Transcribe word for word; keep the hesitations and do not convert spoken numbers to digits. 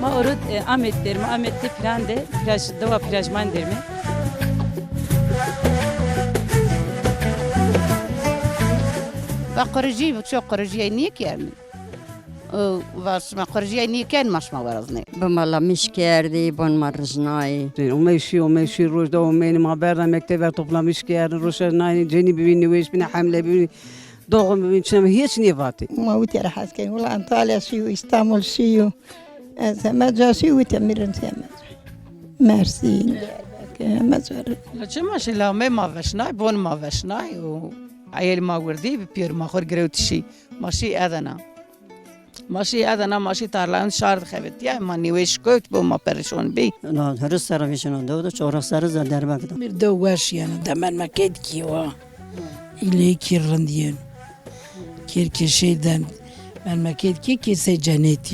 Ma orud, e, Amed derme, Amed de Piran de, Piraj, dewa Pirajman derme. Va qurujî, çok qurujîye nîye kerdin. O, va şima qurujîye nîye kerdin, ma şima weraznê. Bi mala miş kerdî, bon ma rijnayî. Omey şî, omey şî, roj de omeyni ma berda mektebe toplamiş kerdin, roşa nayni cenî bibî, niwêş bîne, hemle bibî. Doğum bibîn çineme hiç nêvatê. Ma witî ra hes kên. Wila Antalya şîyo, Îstanbul şîyo. Ez heme ca şîyo, witî mirin heme ca. Mersîn, Diyarbekir, heme ca rê. La çi ma şî, la me ma veşnay, bon ma veşnay û eyel ma wirdî bi pîyor ma xo girewtî şî. Ma şî Edena. Ma şî Edena, ma şî tarlayan şar de xebitîya, ma nîwêş kewt bo, ma perîşon bî. Na, hiri serra vîşino dew de, çorix serri ze derbek de. Mir dew weş yeno, de memleket kî wa. Îlê kî rind yeno. Kêr kê şey de memleket kî kê sey cenetî yo.